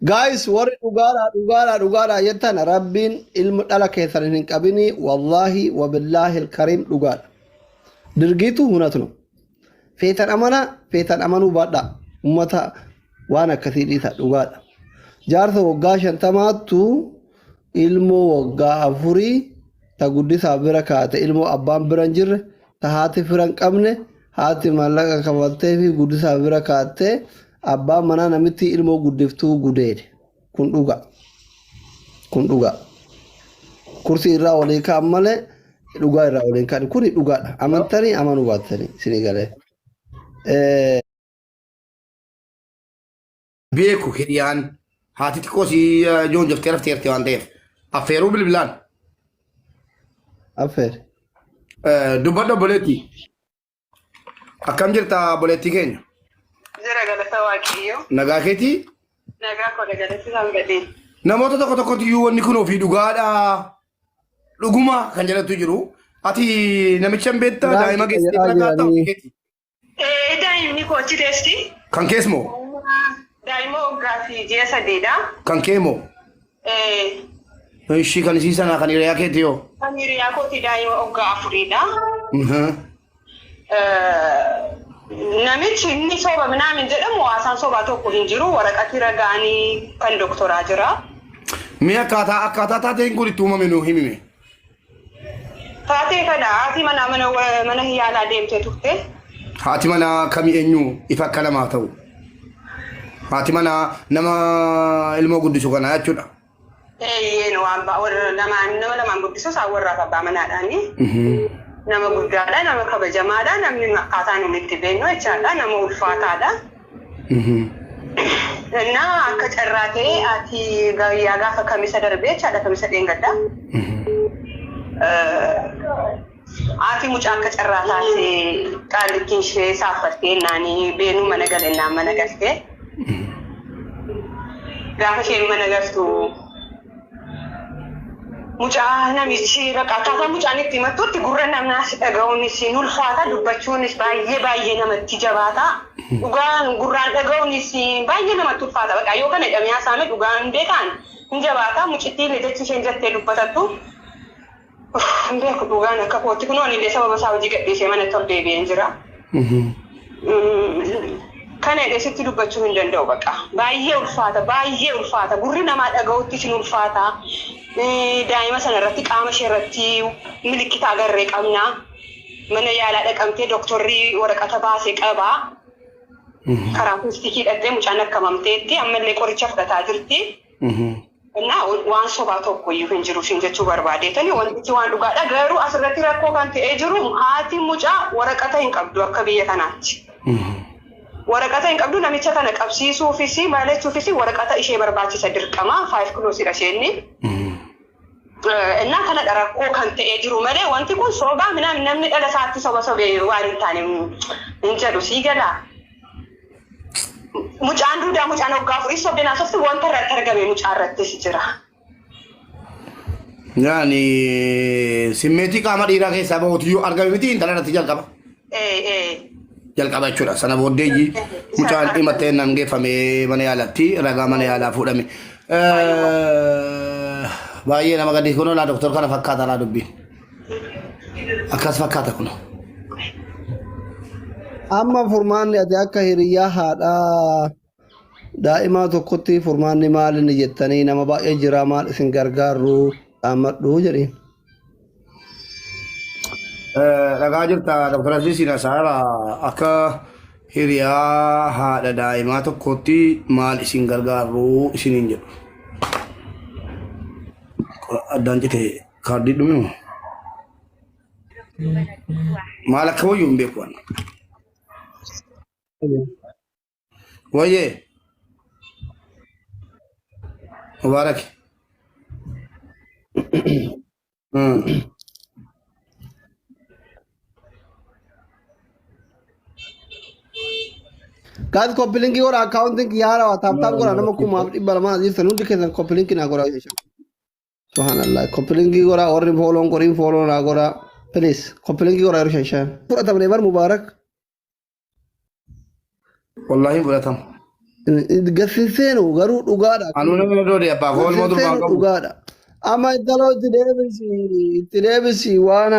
Guys, warri dhugaadha dhugaadha dhugaadha jettan, rabbiin ilma dhala keessan hin qabini. Wallaahi wabillaahi alkariim, dhugaadha. Dirgiitu hunatu no. Feetan amana, feetan amanuu baadha. Ummata waan akkasii dhiisa, dhugaadha. Jaarsa waggaa 50ttu ilmoo waggaa 4 ta guddisaa bira kaate, ilmoo abbaan bira hin jirre, ta haati fira hin qabne, haati maallaqa kafaltee fi guddisaa bira kaattee, abbaan manaa namitti ilmoo guddiftuu gudeede. Kun dhuga. Kun dhuga. Kursii irraa walii ka'an malee dhugaa irraa waliin ka'an. Kuni dhugaadha. Amantanii amanuu baattanii isinii galee. Beeku hiriyaan haati xiqqoo si joonjoftee rafteerti waan ta'eef affeeruu bilbilaan. Affeer. Dubbadhu obboleettii. Akkam jirta obboleettii keenya? Jira, galata Waaqayyoo. Nagaa keetii? Nagaa koodha, galata isaan gadheen. Namoota tokko tokkotti iyyuu wanni kun ofii dhugaadha. Dhuguma kan jedhantu jiru. Ati namicha hin beektaa, daa'ima Piraanki geessitee jedhaa bira kaa'attaa ofii jiranii. keetii? Ee, daa'imni koo achi teessi. Kan kees moo? Daa'ima waggaa fi ji'a 3dha. Kan kee moo? Ee. Ishii kan isii sanaa kan hiriyaa keetii hoo? Kan hiriyaa kooti daa'ima waggaa 4dha. Namichi inni soba minaamin jedhamu, haasaan sobaa tokko hin jiru. Waraqati ragaanii kan doktoraa jira. Mee akkaataa taateen kun itti uumame nuu himime. Taatee kana haati manaa mana yaalaa deemtee turte. Haati manaa kami, eenyu, ifa akka namaa ta'u? Haati manaa nama ilmoo guddisu kanaa jechuudha. Eeyyeen, waan warra lamaan, nama lamaan guddisu isaan warraaf abbaa manaadhaani. Nama guddaadha, nama kabajamaadha, namni akkaataa nuti itti beeknu jechaadha, nama ulfaataadha. Innaa akka carraa ta'e haati guyyaa gaafa Kamisa darbee jechaadha, Kamisa dheengaddaa. Haati mucaa akka carraa taate qaallittiin ishee saaffattee naanii beenuu mana galennaan mana galtee. Gaafa isheen mana galtu mucaa namichi bakka akkaataa mucaan itti himattutti gurra namaas dhaga'uunis hin ulfaata, dubbachuunis baay'ee baay'ee namatti jabaata. Dhugaan gurraan dhaga'uunis baay'ee namatti ulfaata. Bakka yoo kana jedhamee haasa'ame dhugaan beekaan hin jabaata. Mucittiin jechi isheen jettee dubbatattu hin beeku, dhugaan akka kootti kunoo ani illee sababa isaa hojii gadhiisee manatti ol deebi'een jira. Kana jedhee sitti dubbachuu hin danda'u baqa. Baay'ee ulfaata, baay'ee ulfaata. Gurri namaa dhaga'utti sin ulfaata. Daa'ima sana irratti, qaama ishee irratti milikkita agarree qabna. Mana yaalaa dhaqamtee doktorri waraqata baasee qaba. Karaa fiistikii dhaqxee mucaan akkamamteetti ammallee qoricha fudhataa jirti. Innaa waan sobaa tokko iyyuu hin jiru siin jechuu barbaadeetani, wantichi waan dhugaadha. Garuu asirratti rakkoo kan ta'ee jiru haati mucaa waraqata hin qabdu akka biyya kanaatti. Waraqata hin qabdu, namicha kana qabsiisuufis maal jechuufis waraqata ishee barbaachisa dirqama, five clause dha isheenni. Innaa kanadha rakkoo kan ta'ee jiru malee wanti kun sobaa minaan namni dhala isaatti soba sobee waan hin taane hin jedhu, sii galaa. Mucaan duudaa, mucaan waggaa 4 sobdee naasofti, wanta irratti argame mucaa irrattis jira. Yaani simmeetii qaama dhiiraa keessaa bahutu yoo argame miti intala irratti jalqaba. Ee ee. Jalqaba jechuudha. Sana booddee mucaan himattee nan geeffamee mana yaalatti ragaa mana yaalaa fuudhame. Baay'ee nama gaddisiisu, kunoo laa doktor, kana fakkaata laa dubbiin. Akkas fakkaata kunoo. Amma furmaanni ati akka hiriyyaa haadhaa daa'imaa tokkotti furmaanni maal inni jettanii, nama baay'ee jira, maal isin gargaarru dhaammadhu jedhiin. Dhagaa jirta Dr. Aziz Nasaara, akka hiriyaa haadha daa'imaa tokkotti maal isin gargaarru isiniin jedhu. Addaan cite, kaardii dhume moo? Maal akka wayyu hin beeku ani. Wayyee. Mubaarak. Guys, copy link godha, accounting yaara waa tap tap godha, nama 2,200 jirtan hundi keessan copy link naa godha jechuudha. Subhanallah, copy link godha, warri follow godhin follow naa godha. Please, copy link godha yeroo shan shan. Fudhatamne bar Mubaarak. Wallaahi hin fudhatamu. Gad seenu garuu dhugaadha. Anuu nama doode abbaa koo ilmoo Gad durbaan seenu qabu. dhugaadha. Amma intaloo itti deebisi itti deebisi waan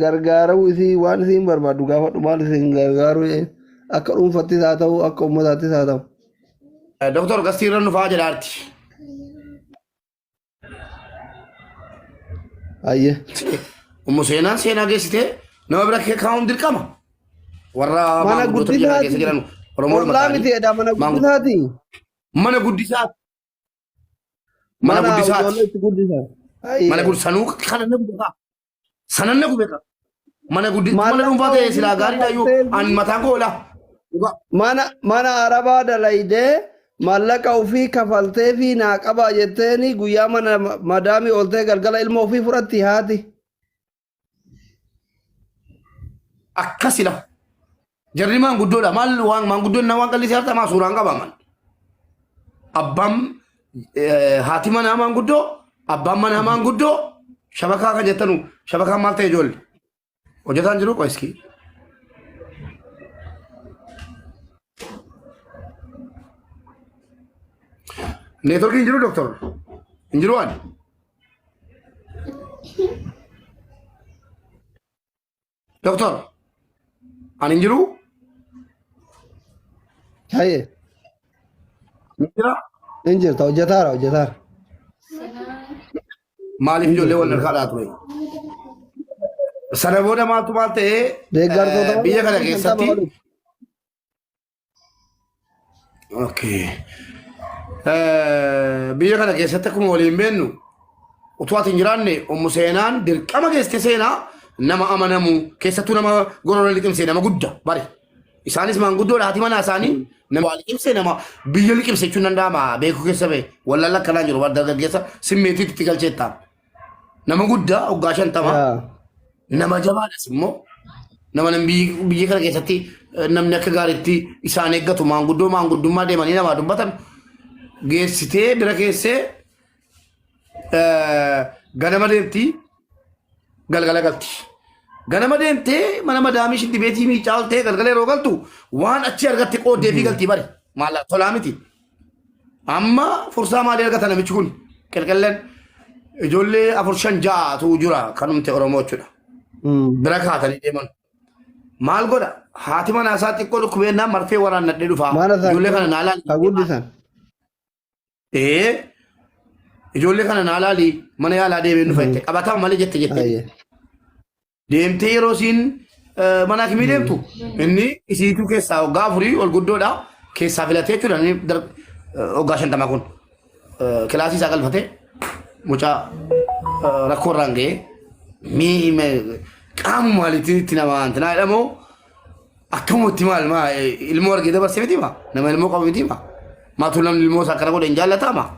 gargaaruu isii waan isiin barbaaddu gaafadhu maal isiin gargaaruu akka dhuunfattis haa ta'u akka uummataattis haa ta'u. Doktor Gastiirra nufaa jedhaarti. Ayyee. Ummu seenaan seenaa geessitee nama bira kaa'uun dirqama. Warra Mana maanguddoota biyya kana keessa guddisaati. jiran Oromoo Ollaa miti jedha mana guddisaati. Mana guddisaati. Mana Mana guddisaati. ijoollee itti guddisan. Mana Ayyee. guddisanuu kana na guddisaa. Sanan na gube ka. Mana guddi mana dhuunfaa Maallaqa ta'e ofii silaa gaariidha iyyuu kafaltee an mataan koo oolaa. Dhugaa. mana arabaa dalaydee maallaqa ofii kafaltee fi naa qabaa jetteeni guyyaa mana madaamii ooltee galgala ilma ofii fudhatti haati. Akkasila. Jarri maanguddoodha. Maal waan maanguddoon na waan qallisee harta maa suuraan qabaman. Abbaan haati manaa maanguddoo, abbaan manaa maanguddoo, shabakaa kan jettanu shabakaan maal ta'e ijoollee? Hojjetaan jiru qoiskii. Neetworkiin hin jiru doktor? Hin jiru waan? Doktor, ani hin jiru? Haye Ni jira? hin jirta hojjetaara hojjetaara. Maaliif ijoollee wal harkaa dhaa ture? Sana booda maaltu maal ta'ee Deeggartoota biyya kana shantama keessatti oli. Okay. Biyya kana keessatti akkuma waliin beennu utuu ati hin jiraanne ummu seenaan dirqama geessite seenaa nama amanamu keessattuu nama gorora liqimsee nama gudda bari. Isaanis maanguddoodha haati manaa isaanii nama waa liqimsee nama biyya liqimse jechuun danda'ama beekuu keessa ba'e wallalla akkanaa jiru bar dargaggeessa simmeetiitti itti galcheetta. Nama guddaa waggaa 50. Yaa. Nama jabaadhas immoo nama biyya kana keessatti namni akka gaariitti isaan eeggatu maanguddoo maanguddummaa deemanii namaa dubbatan geessitee bira keessee ganama deemti galgala galti. Ganama deemtee mana madaamii shinti beetii miicaa oltee galgala yeroo galtu waan achi argatte qooddee fi galtii bari maallaqa tolaa miti. Amma fursaa maalii argata namichi kun? Qilqilleen ijoollee afur shan ja'atu jira kanumte Oromoo jechuudha. Bira kaatanii deeman. Maal godha? Haati manaa isaa xiqqoo dhukkubeennaan marfee waraannadhee dhufa. Mana isaa Ijoollee kana naa laali. ka guddisan. Ee ijoollee kana naa laali mana yaalaa deemee dhufa jette. Qabatama malee jette jette. Ayyee. Deemtee yeroo isiin mana hakimii deemtu inni isiituu keessaa waggaa afurii ol guddoodha keessaa filatee jechuudha inni waggaa 50 kun kilaasii isaa galfatee mucaa rakkoo irraan ga'ee mii qaama maaliitiin itti nama antinaa jedhamoo akkamumatti maal maa ilmoo argee dabarsee miti maa nama ilmoo qabu miti maa maatuu namni ilmoo isaa akkana godhe hin jaallataa maa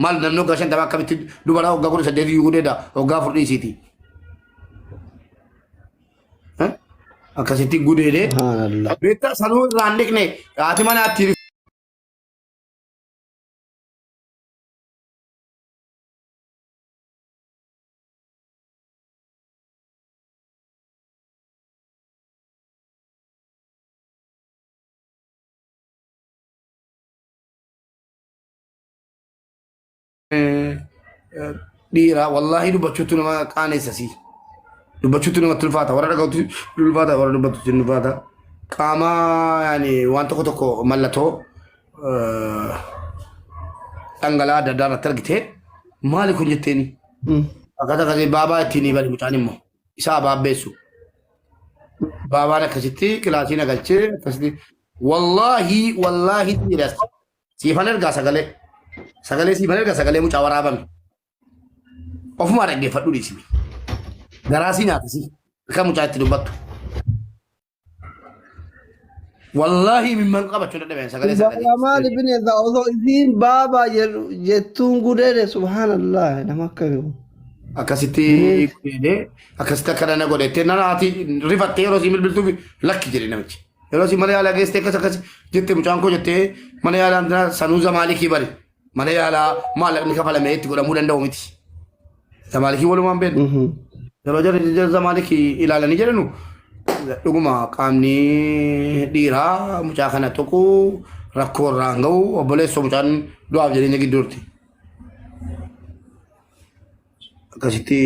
maal namni waggaa 50 akkamitti dubaraa waggaa 18 iyyuu gudeeda waggaa 4 dhiisiiti. Akkasitti gudeedee. Subhanallah. Beektaa sanuu irraa hin dhiqne haati manaatti Dhiira wallaahi dubbachuutu nama qaanessa si. Dubbachuutu namatti ulfaata. Warra dhaga'utu ulfaata warra dubbatutu ulfaata. Qaama yaani waan tokko tokko mallattoo dhangala'aa adda addaa irratti argite maali kun jetteeni. Akkata akkasii baabaa ittiin bari mucaan immoo isaa baabbeessu. Baabaan akkasitti kilaasii na galchee akkasitti wallaahi wallaahi jedhe Siifan ergaa sagalee. Sagalee siifan ergaa sagalee mucaa waraabame. Ofumaa dhaggeeffadhu dhiisime. Garaa si nyaata si. Akka mucaa itti dubbattu. Wallaahi mimman qabachuu dadhabeen sagalee sana Baabaa maali bineensa osoo isiin baabaa jettuun gudeede subhaanallah nama akkamii. Akkasitti Bineensa. gudeedee akkasitti akka nana godhettee nana haati rifattee yeroo sii bilbiltuuf lakki jedhe namichi. Yeroo isin mana yaalaa geessite akkas akkas jette mucaan koo jettee mana yaalaa antinaa sanuu zamaalikii bari. Mana yaalaa maallaqni kafalamee itti godhamuu danda'u miti. Zamaalikii walumaan beeknu. Yeroo jarri jara zamaalikii ilaalanii jedhanu dhuguma qaamni dhiiraa mucaa kana tuqu Rakkoo irraan ga'u obboleessoo mucaan du'aaf jireenya gidduutti. Akkasitti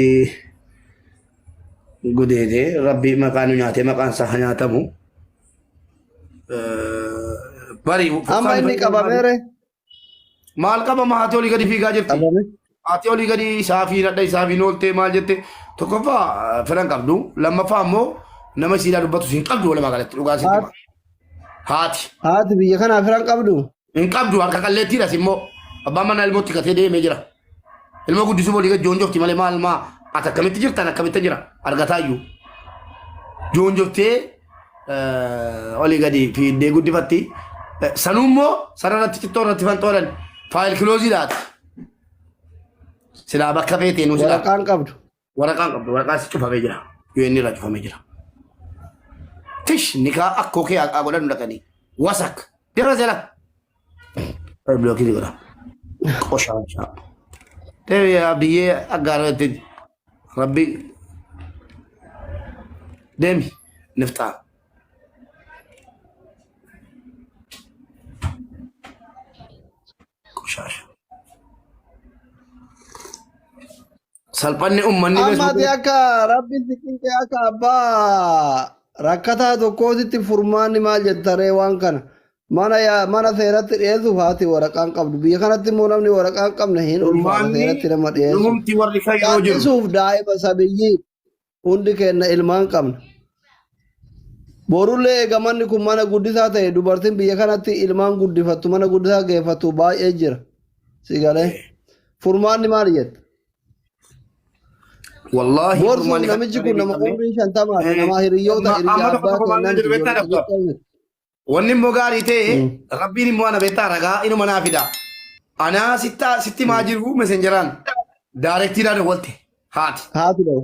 gudeedee rabbi maqaa nu nyaatee maqaan isaa haa nyaatamu. Bari Amma inni qabameere. Maal qabama haati olii gadi fiigaa jirti. Qabame. Haati olii gadi isaa fi hadha isaa fi ooltee maal jette tokkoffaa fira hin qabdu lammaffaa immoo nama isiidhaa dubbatu hin qabdu walumaa galatti dhugaa sitti hima. Haati Haati biyya kanaa fira hin qabdu. hin qabdu harka qalleettiidhas immoo abbaan manaa ilmootti katee deemee jira. Ilmoo guddisuu olii gadi joonjofti malee maal maa ati akkamitti jirtan akkamitti jira argataayyuu. Joonjoftee olii gadi fiiddee guddifatti. Sanuu immoo sana irratti cittoo irratti fanxoolan file closeiidhaati. Silaa bakka feetee nu silaa Waraqaan qabdu. Waraqaan qabdu waraqaan si cufamee jira. UN irraa cufamee jira. Tish nikaa akkoo kee haa godhannu dhaqanii. Wasak. Dira jala. Blockii godha. Qoshaashaa. Deebi abdiyyee aggaarratti rabbi deemi nifxaa. Qoshaasha. Salphanni uummanni Amma ati akka rabbiin si cinqe akka abbaa rakkataa tokkootitti furmaanni maal jettaree waan kana mana yaa mana seeratti dhiyeessuuf haati waraqaan qabdu biyya kanatti immoo namni waraqaan qabne hin ulfaata Furmaanni seeratti nama dhiyeessuuf. nuhumti warri kan yeroo jiru. Callisuuf daa'ima sabiyyii hundi keenya ilmaan qabna. Borullee eega manni kun mana guddisaa ta'e dubartiin biyya kanatti ilmaan guddifattu mana guddisaa geeffattu baay'ee jira. Si galee furmaanni maali jetta? Wallaahi Borsuuf furmaanni kan namichi kun nama umrii 50 fi nama hiriyoota Amma hiriyaa tokko abbaa tokko maal kennan jedhu beektaa doctor? Wanni immoo gaarii ta'e rabbiin immoo ana beektaa ragaa inuma naa fida. Anaa sitta sitti maa jiru messengeraan directiidhaan walte haati. Haati dhawu.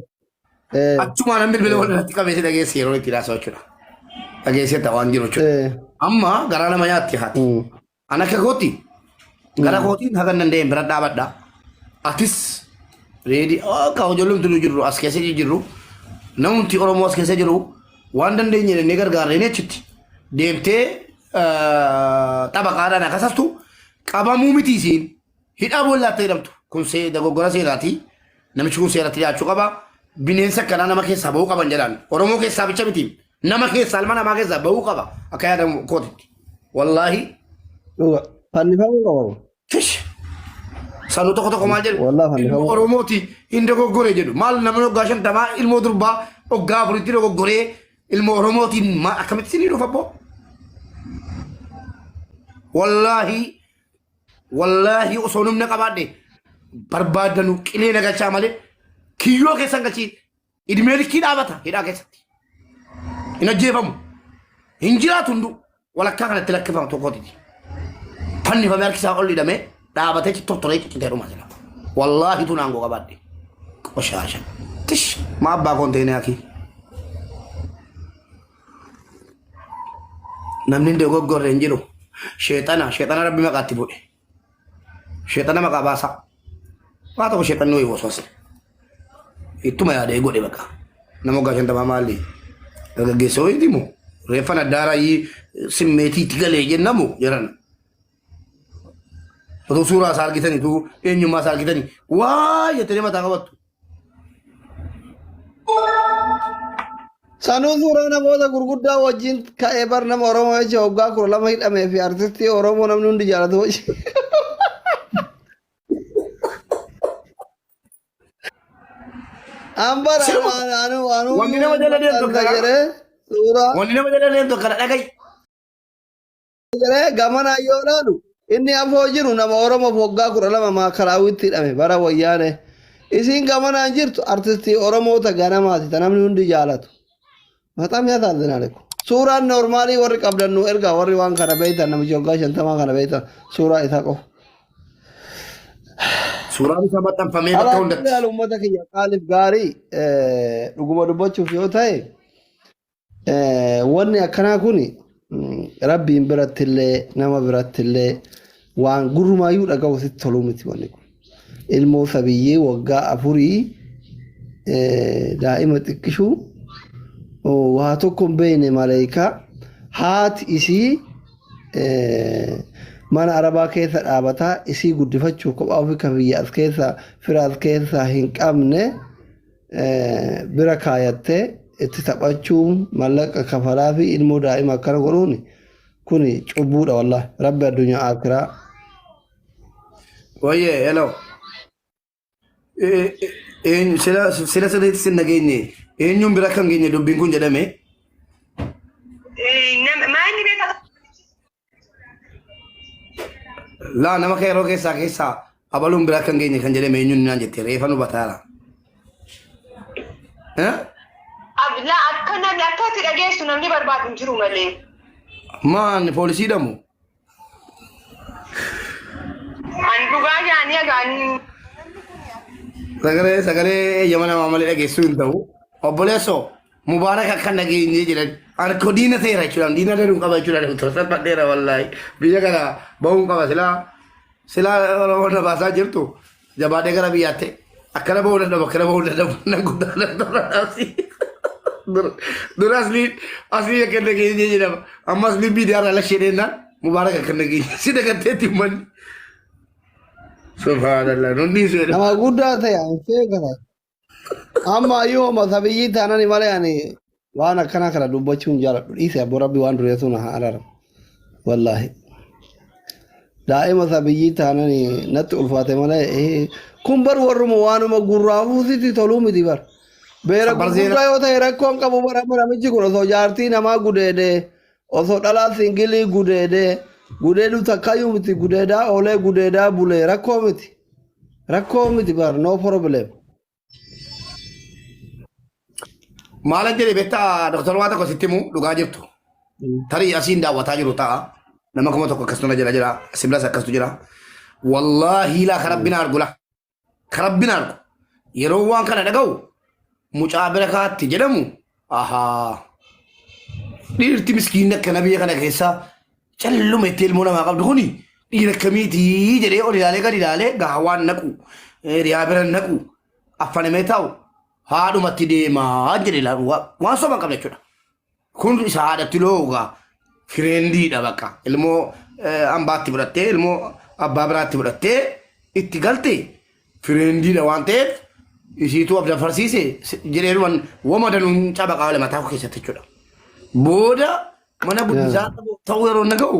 Achumaan an bilbila wal irratti qabee si dhageesse yeroo itti haasa'u jechuudha. Dhageessetta waan jiru jechuudha. Amma garaa nama nyaatti haati. An akka kootti gara kootiin haga danda'een bira dhaabadha. Atis ready akka ijoolleen nu jirru as keessa jirru namumti Oromoo as keessa jiru waan dandeenye jennee gargaarreen achitti deemtee xabaqaadhaan akkasastu qabamuu miti isiin hidhaa boollaatti jedhamtu kun dogoggora seeraati. Namichi kun seeratti dhiyaachuu qaba. Bineensa akkanaa nama keessaa bahuu qaban jedhaan Oromoo keessaa bicha miti nama keessaa ilma namaa keessaa bahuu qaba akka yaadamu kootitti. Wallaahi Dhuga. Fannifamuu qaba. Tish. Sanuu tokko tokko maal jedhu? Wallaahi fannifamuu Ilmoo qaba. Oromooti hin dogoggore jedhu. Maal namni waggaa 50 ilmoo durbaa waggaa 4tti dogoggoree ilmoo Oromootiin akkamitti isinii dhufa abboo? Wallaahi wallaahi osoo humna qabaadhe barbaadanu qilee na galchaa malee kiyyoo keessan galchii idmee likkii dhaabata hidhaa keessatti. Hin ajjeefamu. Hin jiraatu hunduu walakkaa kanatti lakkifama tokkootiti. Fannifamee harki isaa ol hidhamee dhaabatee tortoree ciccitee dhuma jira. Wallaahi tun aangoo qabaadhe. Qoshaasha. Tish maa abbaa konteenaa kee. Namni hin dogoggorre hin jiru. Sheexana sheexana rabbi maqaatti fuudhe. Sheexana maqaa baasaa. Waa tokko sheexanni wayii waswasne. Ittuma yaadee godhe bakka. Nama waggaa 50 maali? Dargaggeessa wayiiti moo? Reeffa naddaaraa simmeetii itti galee jennamu jedhan. Otoo suuraa isaa argitanii utuu eenyummaa isaa argitanii waa jettanii mataa qabattu. Sanuu suuraa namoota gurguddaa wajjin ka'ee bar nama Oromoo jecha waggaa 12 hidhamee fi artistii Oromoo namni hundi jaalatu wajjin. An bara Siruma anu anu wanni nama jala deemtu maxxansa akkana. jedhee suuraa Wanni nama jala deemtu akkana dhaga'i. jedhee gamana yoo ilaalu inni afoo jiru nama Oromoof waggaa 12 maakalaawwitti hidhame bara wayyaane. Isiin gamanaan jirtu artistii Oromoota ganamaati ta namni hundi jaalatu. Maxaam ያሳዝናል እኮ suuraan normalii warri qabdan nu ergaa warri waan kana beektan namichi waggaa 50 kana beektan suuraa isaa qofa. Suuraan isaa maxxanfamee bakka hundatti. Alaa uummata kiyya qaaliif gaarii dhuguma dubbachuuf yoo ta'e wanni akkanaa kun rabbiin birattillee nama birattillee waan gurrumaayyuu dhaga'u sitti toluu miti wanni kun. Ilmoo sabiyyee waggaa 4 daa'ima xiqqishuu waa tokko hin beekne maleekaa haati isii Mana arabaa keessa dhaabataa isii guddifachuuf kophaa ofii kan biyya as keessa fira as keessa hin qabne bira kaayattee itti taphachuu mallaqa kafalaa fi ilmoo daa'ima akkana godhuun kuni cubbuudha wallahi rabbi addunyaa akiraa. Wayyee, hello. Eenyu sila sila sirriitti sin dhageenye eenyuun bira kan geenye dubbiin kun jedhame. Maalli beekaa? Laa nama kan yeroo keessaa keessaa abaluun bira kan geenye kan jedhame eenyuun naan jette reefa nu bataara. Eh? Laa akka namni akka ati dhageessu namni barbaadu hin jiru malee. Maan poolisii dhamu? An dhugaa jaanii agaan. Sagalee sagalee eeyyama namaa malee dhageessuu hin ta'u. Obboleessoo Mubaarak akka nageenyee jedhan harka diina ta'eera jechuudha. Diina danuu qaba jechuudha. Salphadheera wallaahi. Biyya kana bahuun qaba silaa silaa Oromoon na baasaa jirtu jabaadhee gara biyyaatti akkana bahuu dadhabu akkana bahuu dadhabu nan guddaa dadhabu. Dura asliin aslii akka nageenyee jedhama. Amma asliin miidiyaa irraa lashee deennaan Mubaarak akka nageenyee si dagatteetti uummanni. Subhaanallah nun dhiisu jedhama. Nama guddaa ta'e ani seekata. Amma ayyuu homa sabiyyii taanani malee ani waan akkanaa kana dubbachuu hin jaaladhu. Dhiise abbo rabbi waan dureessu na haa araaramu. Wallaahi. Daa'ima sabiyyii taanani natti ulfaate malee kun bar warruma waanuma gurraafuu sitti toluu miti bar. Beera Sabbar zeena. gurguddaa yoo ta'e rakkoon qabu bara amma namichi kun osoo jaartii namaa gudeedee osoo dhalaa singilii gudeedee gudeeduu takkayyuu miti gudeedaa oolee gudeedaa bulee rakkoo miti. Rakkoo miti bar no problem. Maalan jedhe beektaa doktor waa tokko sitti himu dhugaa jirtu. Tarii asiin daawwataa jiru ta'a. Nama 1000 akkasuma jira jira. Sibilas akkastu jira. Wallaahi laa kan rabbiin argu laa. Kan rabbiin argu. Yeroo waan kana dhaga'u mucaa bira kaatti jedhamu ahaa. Dhiirti miskiinni akkana biyya kana keessaa calluma itti ilmoo namaa qabdu kuni dhiira akkamiitii jedhee ol ilaalee gad ilaalee gaawaan naqu riyaa bira naqu affanamee taa'u haadhumatti deemaa jedhe ilaalu waan soba hin qabne jechuudha. Kun isa haadhatti looga fireendiidha bakka ilmoo ambaatti fudhattee ilmoo abbaa biraatti fudhattee itti galte fireendiidha waan ta'eef isiituu abda farsiise jedhee wama danuun caba qaala mataa koo keessatti jechuudha. Booda mana guddisaa ta'uu yeroo na ga'u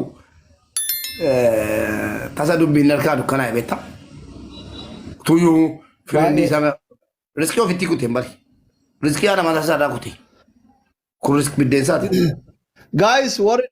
tasa dubbiin harkaa dukkanaa'e beektaa. Tuyyuu fireendii isaa riskii ofitti kute hin bari. Riskii haadha mataa isaa irraa kute. Kun riskii biddeensaati. Guys, warri